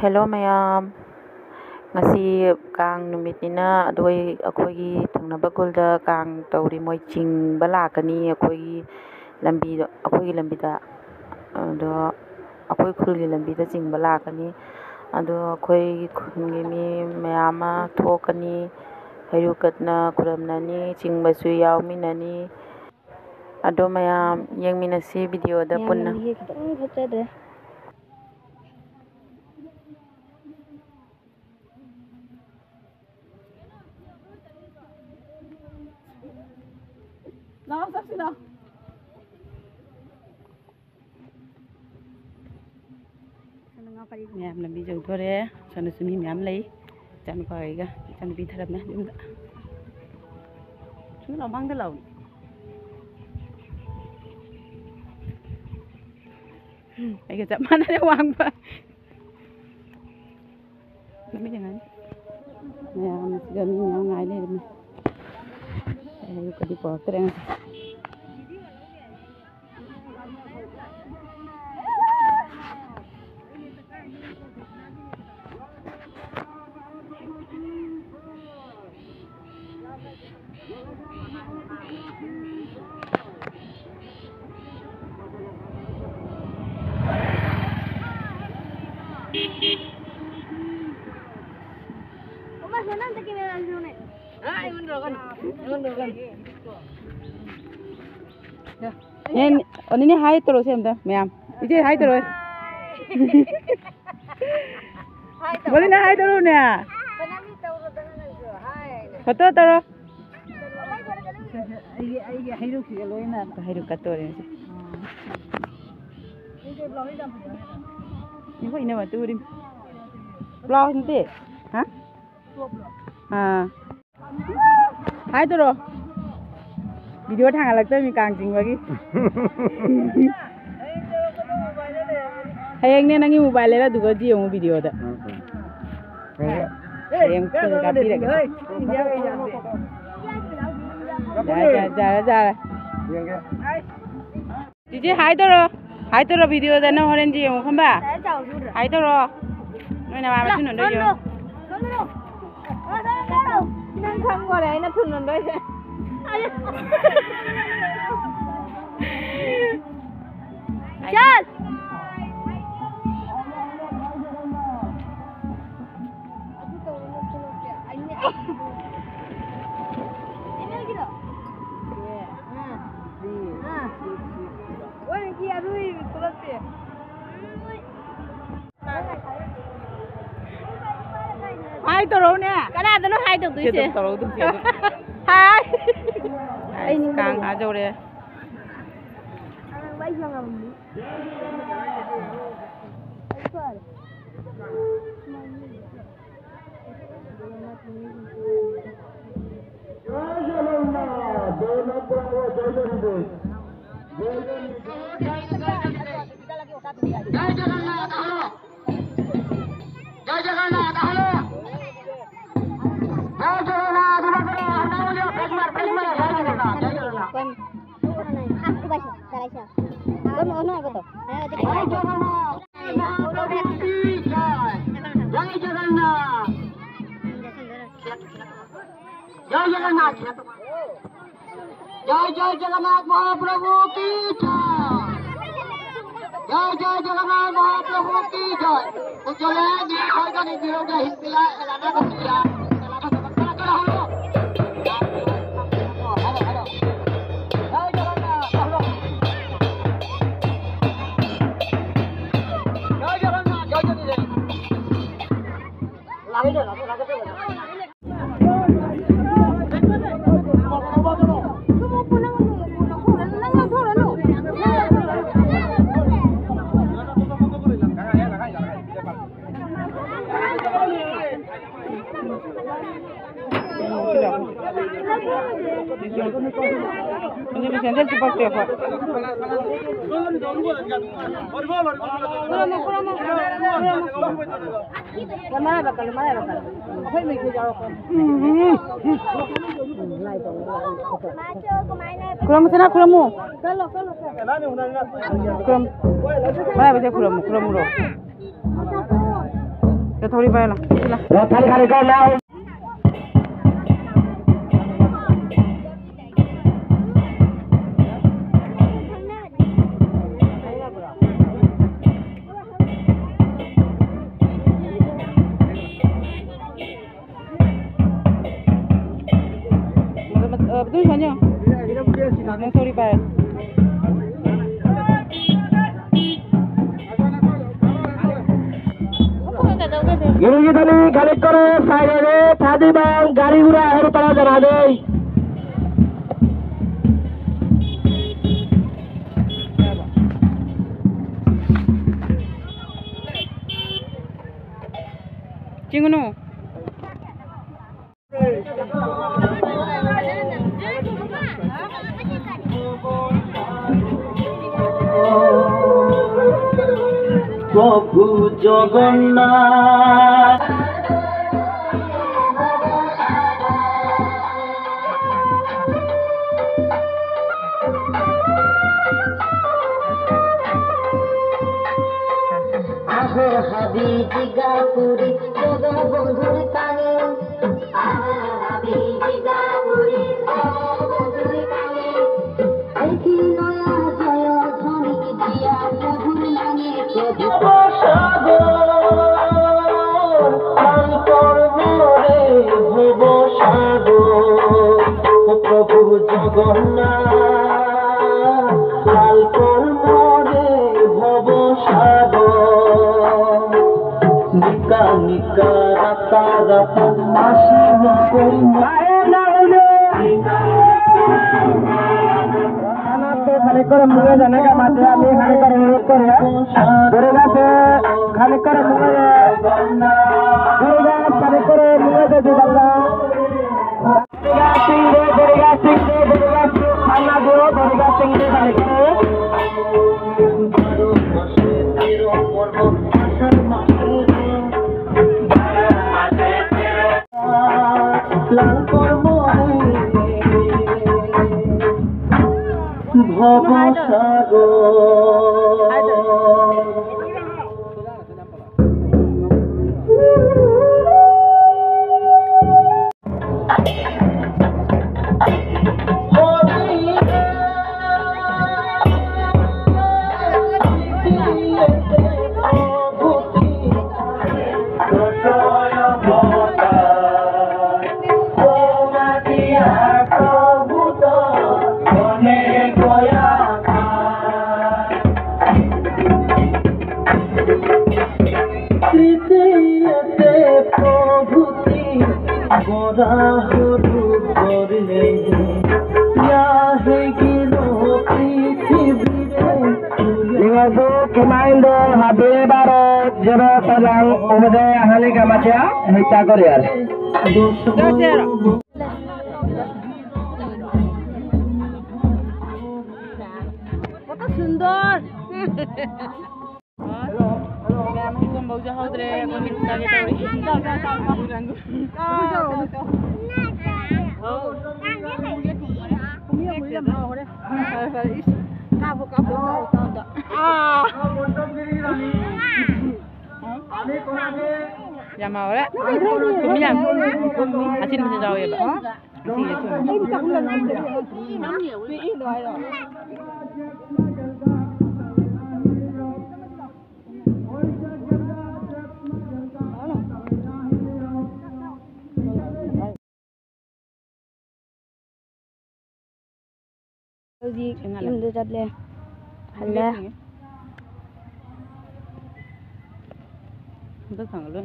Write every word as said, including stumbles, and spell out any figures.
Hello ꯃꯌꯥꯝ, ꯉꯁꯤ ꯀꯥꯡ ꯅꯨꯃꯤꯠꯅꯤꯅ ꯑꯗꯣ ꯑꯩ, ꯑꯩꯈꯣꯏꯒꯤ ꯊꯪꯅꯕ ꯈꯨꯜꯗ ꯀꯥꯡ ꯇꯧꯔꯤ, ꯃꯣꯏ ꯆꯤꯡꯕ ꯂꯥꯛꯀꯅꯤ ꯑꯩꯈꯣꯏꯒꯤ ꯂꯝꯕꯤꯗꯣ, ꯑꯩꯈꯣꯏꯒꯤ ꯂꯝꯕꯤꯗ, ꯑꯗꯣ ꯑꯩꯈꯣꯏ ꯈꯨꯜꯒꯤ ꯂꯝꯕꯤꯗ ꯆꯤꯡꯕ ꯂꯥꯛꯀꯅꯤ꯫ ꯑꯗꯣ ꯑꯩꯈꯣꯏꯒꯤ ꯈꯨꯜꯒꯤ ꯃꯤ ꯃꯌꯥꯝ ꯑꯃ ꯊꯣꯛꯀꯅꯤ, ꯍꯩꯔꯨꯛ ꯀꯠꯅ ꯈꯨꯔꯨꯝꯅꯅꯤ, ꯆꯤꯡꯕꯁꯨ ꯌꯥꯎꯃꯤꯟꯅꯅꯤ꯫ ꯑꯗꯣ ꯃꯌꯥꯝ ꯌꯦꯡꯃꯤꯟꯅꯁꯤ ꯚꯤꯗꯤꯑꯣꯗ ꯄꯨꯟꯅ꯫ ꯃꯌꯥꯝꯒꯤ ꯈꯤꯇꯪ ꯐꯠꯆꯗ꯭ꯔꯦ꯫ ꯂꯥꯛꯑꯣ, ꯆꯠꯁꯤ ꯂꯥꯛꯑꯣ꯫ ꯃꯌꯥꯝ ꯂꯝꯕꯤ ꯌꯧꯗꯣꯔꯦ꯫ ꯁꯣꯝꯗꯁꯨ ꯃꯤ ꯃꯌꯥꯝ ꯂꯩ꯫ ꯏꯆꯥꯅꯨꯄꯥ ꯍꯣꯏꯒ, ꯏꯆꯥꯅꯨꯄꯤ ꯊꯔꯝꯃꯦ ꯌꯨꯝꯗ꯫ ꯁꯣꯝꯗ ꯂꯥꯛꯑꯣ, ꯃꯥꯡꯗ ꯂꯥꯛꯑꯣ꯫ ꯑꯩꯒ ꯆꯞ ꯃꯥꯟꯅꯔꯦ ꯋꯥꯡꯕ꯫ ꯅꯨꯃꯤꯠ ꯌꯦꯡꯉꯅꯤ꯫ ꯃꯌꯥꯝꯁꯤꯒ ꯃꯤ ꯃꯌꯥꯝ ꯉꯥꯏ ꯂꯩꯔꯝꯃꯦ꯫ ꯑꯩ ꯑꯌꯨꯛꯀꯗꯤ ꯄꯨꯔꯛꯇ꯭ꯔꯦ ꯉꯁꯤ꯫ ꯑꯦ, ꯑꯣ, ꯅꯦꯅꯦ ꯍꯥꯏ ꯇꯧꯔꯣꯁꯦ ꯑꯝꯇ ꯃꯌꯥꯝ꯫ ꯏꯆꯦ ꯍꯥꯏ ꯇꯧꯔꯣ꯫ ꯍꯥꯏ ꯇꯧꯔꯣ꯫ ꯃꯣꯂꯤꯅ ꯍꯥꯏ ꯇꯧꯔꯣꯅꯦ꯫ ꯁꯅꯥꯃꯤ ꯇꯧꯔꯣꯗꯅ ꯅꯪꯁꯨ ꯍꯥꯏ꯫ ꯐꯣꯇꯣ ꯇꯧꯔꯣ꯫ ꯑꯩꯒꯤ, ꯑꯩꯒꯤ ꯍꯩꯔꯨꯛꯁꯤꯒ ꯂꯣꯏꯅ꯫ ꯍꯩꯔꯨꯛ ꯀꯠꯇꯣꯔꯦ ꯍꯧꯖꯤꯛ꯫ ꯏꯕꯣ, ꯏꯅꯝꯃ ꯇꯨꯔꯤ꯫ ꯕ꯭ꯂꯥꯎꯁ ꯅꯠꯇꯦ꯫ ꯍꯥ? ꯑꯥ꯫ ꯍꯥꯏ ꯇꯧꯔꯣ꯫ ꯚꯤꯗꯤꯑꯣ ꯊꯥꯡꯒꯠꯂꯛꯇꯣꯏꯅꯤ ꯀꯥꯡ ꯆꯤꯡꯕꯒꯤ꯫ ꯍꯌꯦꯡꯅꯦ ꯅꯪꯒꯤ ꯃꯣꯕꯥꯏꯜ ꯂꯩꯔ ꯑꯗꯨꯒ ꯌꯦꯡꯉꯨ ꯚꯤꯗꯤꯑꯣꯗ꯫ ꯍꯌꯦꯡ ꯐꯣꯟ ꯀꯥꯞꯄꯤꯔꯒꯦ꯫ ꯌꯥꯔꯦ, ꯌꯥꯔꯦ, ꯌꯥꯔꯦ, ꯌꯥꯔꯦ꯫ ꯆꯤꯆꯦ ꯍꯥꯏ ꯇꯧꯔꯣ꯫ ꯍꯥꯏ ꯇꯧꯔꯣ ꯚꯤꯗꯤꯑꯣꯗ ꯅꯪ ꯍꯣꯔꯦꯟ ꯌꯦꯡꯉꯨ ꯈꯪꯕ? ꯍꯥꯏ ꯇꯧꯔꯣ꯫ ꯅꯣꯏ ꯅꯃꯥꯟꯅꯕ ꯊꯨꯅ ꯍꯨꯟꯗꯣꯏꯁꯦ꯫ ꯅꯪ ꯈꯪꯈꯣꯔꯦ ꯑꯩꯅ ꯊꯨꯅ ꯍꯨꯟꯗꯣꯏꯁꯦ꯫ ꯆꯠ! ꯍꯥꯏ ꯇꯧꯔꯛꯎꯅꯦ꯫ ꯀꯅꯥꯗꯅꯣ ꯍꯥꯏ ꯇꯧꯗꯣꯏꯁꯦ? ꯁꯦ ꯑꯗꯨꯝ ꯇꯧꯔꯛꯎ, ꯑꯗꯨꯝ ꯁꯦ ꯑꯗꯨꯝ꯫ ꯍꯥꯏ꯫ ꯑꯩ ꯀꯥꯡ ꯉꯥ ꯌꯧꯔꯦ꯫ জয় জগন্নাথ। জয় জয় জগন্নাথ মহাপ্রভু কি জয়। জয় জয় জগন্নাথ মহাপ্রভু কি জয়। উজ্জ্বলে নিয়ে হয়তো নিবিড় হিন্দিলা এলাকা করছিলা। এলাকা করছিলা। জয় জগন্নাথ। জয় জগন্নাথ। জয় জগন্নাথ। লাগে তো, লাগে তো। ꯃꯔꯥꯏꯕꯛ ꯀꯜꯂꯨ, ꯃꯔꯥꯏꯕꯛ ꯀꯜꯂꯨ꯫ ꯑꯩꯈꯣꯏ ꯃꯩꯈꯨ ꯌꯥꯎꯔꯛꯄꯅꯤ꯫ ꯈꯨꯔꯨꯝꯃꯨꯁꯤꯅ, ꯈꯨꯔꯨꯝꯃꯨ꯫ ꯈꯨꯔꯨꯝ-, ꯃꯔꯥꯏꯕꯛꯁꯦ ꯈꯨꯔꯨꯝꯃꯨ, ꯈꯨꯔꯨꯝꯃꯨꯔꯣ꯫ ꯊꯧꯔꯤ ꯄꯥꯏꯔꯣ, ꯁꯤ ꯂꯥꯎ꯫ ꯔꯣꯊꯥꯔꯤ ꯈꯥꯔꯤ ꯀꯣ ꯅꯥꯎ꯫ ꯑ, ꯑꯗꯨꯝ ꯁꯥꯟꯅꯧ꯫ ꯅꯪ ꯊꯧꯔꯤ ꯄꯥꯏꯔꯣ꯫ গিরিগিথানি খানিক করে সাইডে থাদিবাং গাড়ি ঘোড়া হেরু তারা জানা দেই। চিংগুনু। প্রভু জগন্নাথ। আহো হাবি জিগা পুরি, জগা বন্ধুর কাঙে। আহো হাবি জিগা পুরি, জগা বন্ধুর কাঙে। আইকি নয়া জয় ধ্বনি দিয়া প্রভুর নাঙে প্রভু। সাগর, কাল কর্মরে ভব সাগর। ও প্রভু জগন্নাথ, কাল কর্মরে ভব সাগর। নিকা নিকা রাতা রাতা মাসি মকই মায়ে না হলো। খানিক করে মুঙে জানাগা মাঝে আমি খানিক করে অনুরোধ করি, হ্যাঁ? দড়িগাছে খানিক করে মুঙে, দড়িগাছ খানিক করে মুঙে যদি বাংলা। দড়িগাছ সিং দে, দড়িগাছ সিং দে, দড়িগাছ সিং খানা দিও, দড়িগাছ সিং দে খানিক করে। লাল কর্মরে ভবসাগর। নিঙলটো কিমানটো হাবিয়ে বারো যেন তাজাং উমদে আহালি কামাচিয়া হত্যা করে আর। কত সুন্দর। Kaya mo kung bawja ho, dre, ako ni sa kita, uri. Ah. Yama, ore. Kumiyan. Asin mo sa daw, yaba. ꯍꯧꯖꯤꯛ ꯌꯨꯝꯗ ꯆꯠꯂꯦ꯫ ꯍꯜꯂꯦ꯫ ꯑꯝꯇ ꯊꯥꯡꯒꯠꯂꯨ꯫